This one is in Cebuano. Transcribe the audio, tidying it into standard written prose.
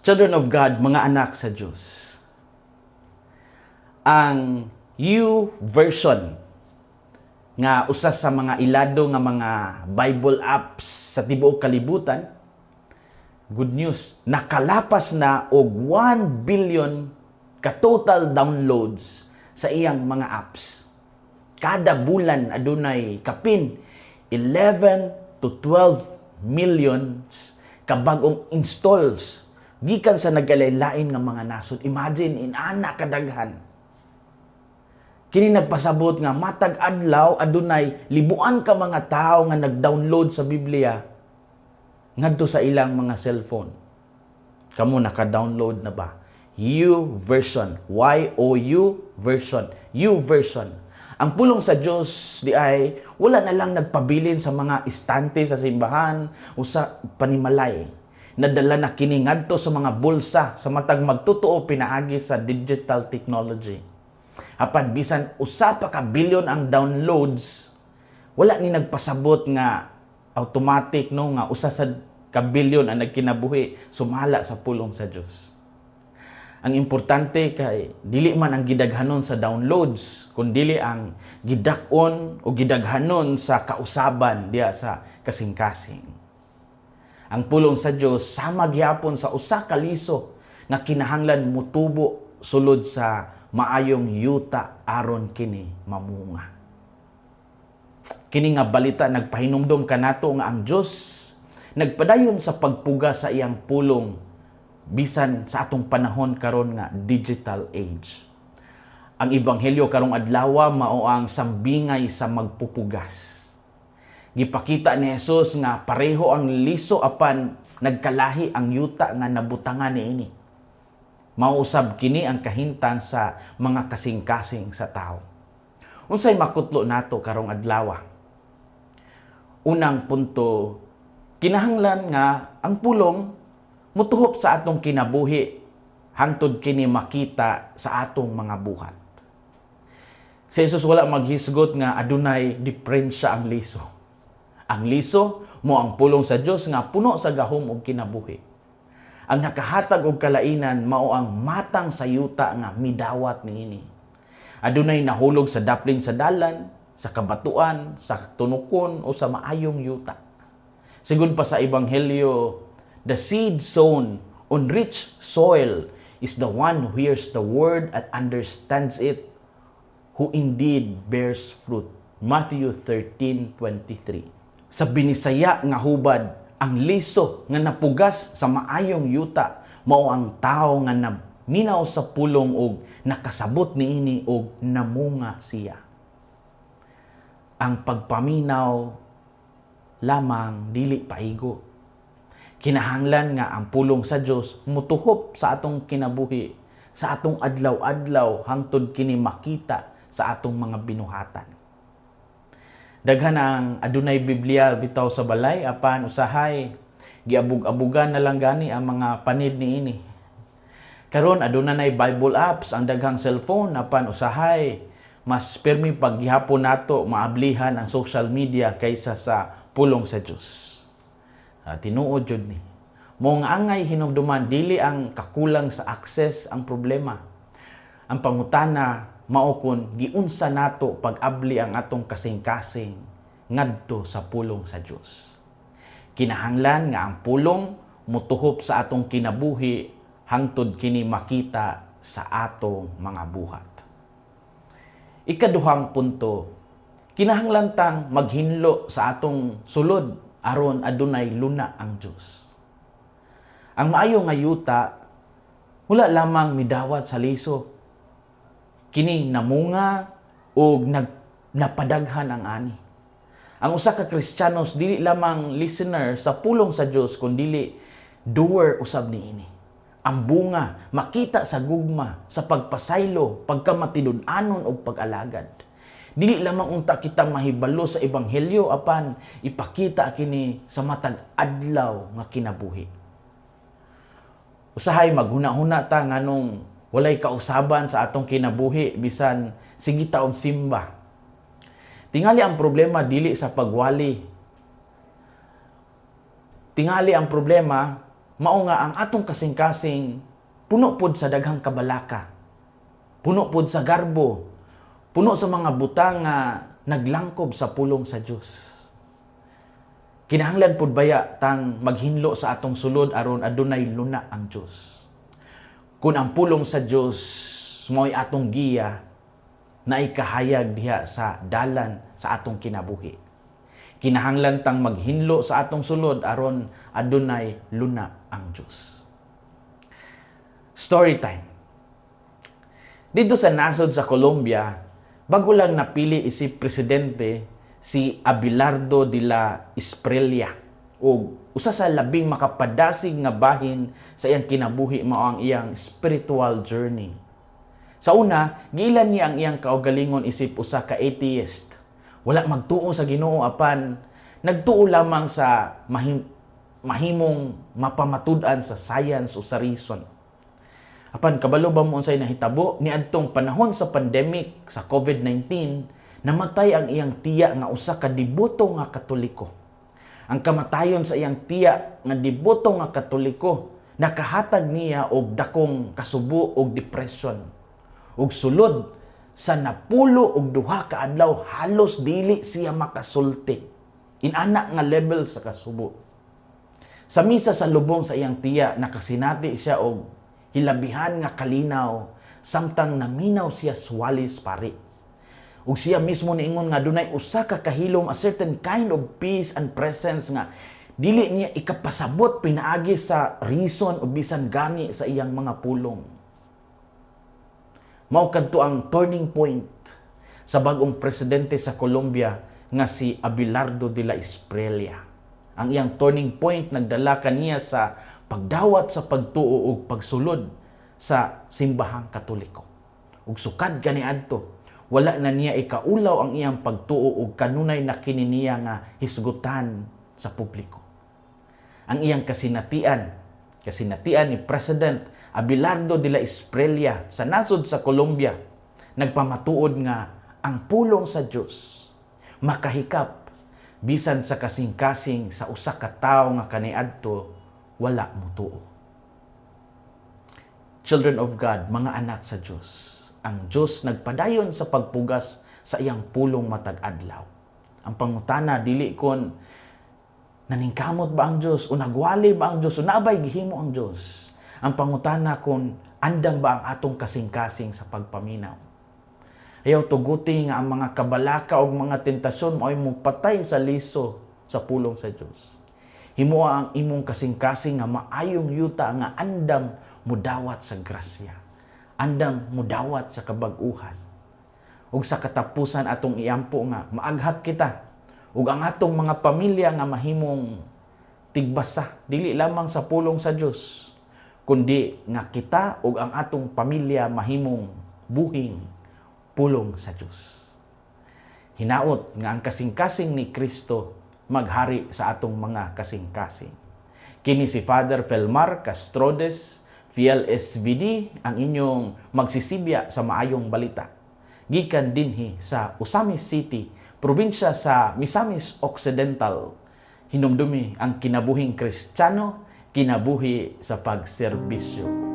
Children of God, mga anak sa Diyos. Ang YouVersion nga usa sa mga ilado nga mga Bible apps sa tibuok kalibutan, good news, nakalapas na og 1 billion ka total downloads sa iyang mga apps. Kada bulan adunay kapin 11 to 12 millions ka bag-ong installs gikan sa nagkalain-lain nga mga nasod. Imagine, inana kadaghan. Kini nagpasabot nga matag adlaw adunay libuan ka mga tawo nga nag-download sa Biblia ngadto sa ilang mga cellphone. Kamo, naka-download na ba? YouVersion, Y-O-U version, YouVersion. Ang pulong sa Dios diay wala na lang nagpabilin sa mga istante sa simbahan o sa panimalay. Nadala na kini ngadto sa mga bulsa sa matag magtotoo pinaagi sa digital technology. Apan bisan 1 pa ka billion ang downloads, wala ni nagpasabot nga automatic, no, nga 1 sa ka billion ang nagkinabuhi sumala sa pulong sa Dios. Ang importante kay dili man ang gidaghanon sa downloads, kundili ang gidak-on o gidaghanon sa kausaban diya sa kasing-kasing. Ang pulong sa Dios sama gyapon sa usa ka liso nga kinahanglan mutubo sulod sa maayong yuta aron kini mamunga. Kini nga balita nagpahinumdom kanato nga ang Dios nagpadayon sa pagpuga sa iyang pulong bisan sa atong panahon karon nga digital age. Ang ebanghelyo karong adlaw mao ang sambingay sa magpupugas. Gipakita ni Jesus nga pareho ang liso apan nagkalahi ang yuta nga nabutangan niini. Mausab kini ang kahintang sa mga kasing-kasing sa tao. Unsay makutlo nato karong adlaw? Unang punto, kinahanglan nga ang pulong mutuhop sa atong kinabuhi hangtod kini makita sa atong mga buhat. Si Jesus wala maghisgot nga adunay diferensya ang liso. Ang liso mao ang pulong sa Dios nga puno sa gahom ug kinabuhi. Ang nakahatag og kalainan mao ang matang sa yuta nga midawat niini. Adunay nahulog sa daplin sa dalan, sa kabatuan, sa tunukon o sa maayong yuta. Sigon pa sa Ebanghelyo, the seed sown on rich soil is the one who hears the word and understands it, who indeed bears fruit. Matthew 13:23. Sa Binisaya nga hubad, ang liso nga napugas sa maayong yuta mao ang tao nga naminaw sa pulong og nakasabot niini og namunga siya. Ang pagpaminaw lamang dili paigo. Kinahanglan nga ang pulong sa Dios mutuhop sa atong kinabuhi, sa atong adlaw-adlaw hangtod kini makita sa atong mga binuhatan. Daghan ang adunay Biblia bitaw sa balay apan usahay giabug-abugan na lang gani ang mga panid niini. Karon aduna nay Bible apps ang daghang cellphone apan usahay mas pirmi paggihapon nato maablihan ang social media kaysa sa pulong sa Dios. Tinuod jud ni. Mao nga angay hinumduman, dili ang kakulang sa access ang problema. Ang pangutana mao kon giunsa nato pag-abli ang atong kasing-kasing ngadto sa pulong sa Dios. Kinahanglan nga ang pulong mutuhop sa atong kinabuhi hangtod kini makita sa atong mga buhat. Ikaduhang punto, kinahanglan tang maghinlo sa atong sulod aron adunay luna ang Dios. Ang maayo nga yuta wala lamang midawat sa liso. Kini namunga og napadaghan ang ani. Ang usa ka Kristiyanos dili lamang listener sa pulong sa Dios kundili doer usab niini. Ang bunga makita sa gugma, sa pagpasaylo, pagkamatinud-anon ug pag-alagad. Dili lamang unta kita mahibalo sa ebanghelyo apan ipakita kini sa matag adlaw nga kinabuhi. Usahay maghuna-huna ta nganong walay kausaban sa atong kinabuhi bisan sige ta og simba. Tingali ang problema dili sa pagwali. Tingali ang problema Mao nga ang atong kasing-kasing puno pod sa daghang kabalaka. Puno pod sa garbo. Puno sa mga butang nga naglangkob sa pulong sa Dios. Kinahanglan pud baya tang maghinlo sa atong sulod aron adunay luna ang Dios? Kung ang pulong sa Dios mo'y atong giya, naay kahayag diha sa dalan sa atong kinabuhi. Kinahanglan tang maghinlo sa atong sulod aron adunay luna ang Dios. Story time. Dito sa nasod sa Colombia, bago lang napili isip presidente si Abelardo de la Espriella ug usa sa labing makapadasig nga bahin sa iyang kinabuhi mao ang iyang spiritual journey. Sa una, giila niya ang iyang kaugalingon isip usa ka atheist. Wala magtuo sa Ginoo, apan nagtuo lamang sa mahimong mapamatud-an sa science o sa reason. Apan kabalo ba mo unsay nahitabo niadtong panahon sa pandemic sa COVID-19? Namatay ang iyang tiya nga usa ka deboto nga Katoliko. Ang kamatayon sa iyang tiya nga deboto nga Katoliko nakahatag niya og dakong kasubo og depression. Ug sulod sa 42 ka adlaw, halos dili siya makasulti. Inana nga level sa kasubo. Sa misa sa lubong sa iyang tiya, nakasinati siya og hilabihan nga kalinaw samtang naminaw siya suwalis pari. Ug siya mismo niingon nga dunay usa ka kahilom, a certain kind of peace and presence nga dili niya ikapasabot pinaagi sa reason o bisan gani sa iyang mga pulong. Mao kadto ang turning point sa bagong presidente sa Colombia nga si Abelardo de la Espriella. Ang iyang turning point nagdala kaniya sa pagdawat sa pagtuo ug pagsulod sa Simbahang Katoliko. Ug sukad kaniadto, wala na niya ikaulaw ang iyang pagtuo ug kanunay na kini niya nga hisgutan sa publiko. Ang iyang kasinatian, kasinatian ni President Abelardo de la Espriella sa nasod sa Colombia, nagpamatuod nga ang pulong sa Dios makahikap bisan sa kasing-kasing sa usa ka tawo nga kaniadto wala motuo. Children of God, mga anak sa Dios, ang Dios nagpadayon sa pagpugas sa iyang pulong matag adlaw. Ang pangutana dili kon naningkamot ba ang Dios o nagwali ba ang Dios o naabay gihimo ang Dios. Ang pangutana kung andam ba ang atong kasing-kasing sa pagpaminaw. Ayaw tuguti nga ang mga kabalaka o mga tentasyon mao'y mopatay sa liso sa pulong sa Dios. Himoa ang imong kasing-kasing nga maayong yuta nga andam mudawat sa grasya. Andam mudawat sa kabag-uhan. Ug sa katapusan, atong iampo nga maaghat kita ug ang atong mga pamilya nga mahimong tigbasa dili lamang sa pulong sa Dios, kundi nga kita ug ang atong pamilya mahimong buhing pulong sa Dios. Hinaot nga ang kasing-kasing ni Kristo maghari sa atong mga kasing-kasing. Kini si Father Felmar Castrodes, Fiel SVD, ang inyong magsisibya sa maayong balita. Gikan dinhi sa Ozamiz City, probinsya sa Misamis Occidental. Hinumdumi ang kinabuhing Kristiyano, kinabuhi sa pagserbisyo.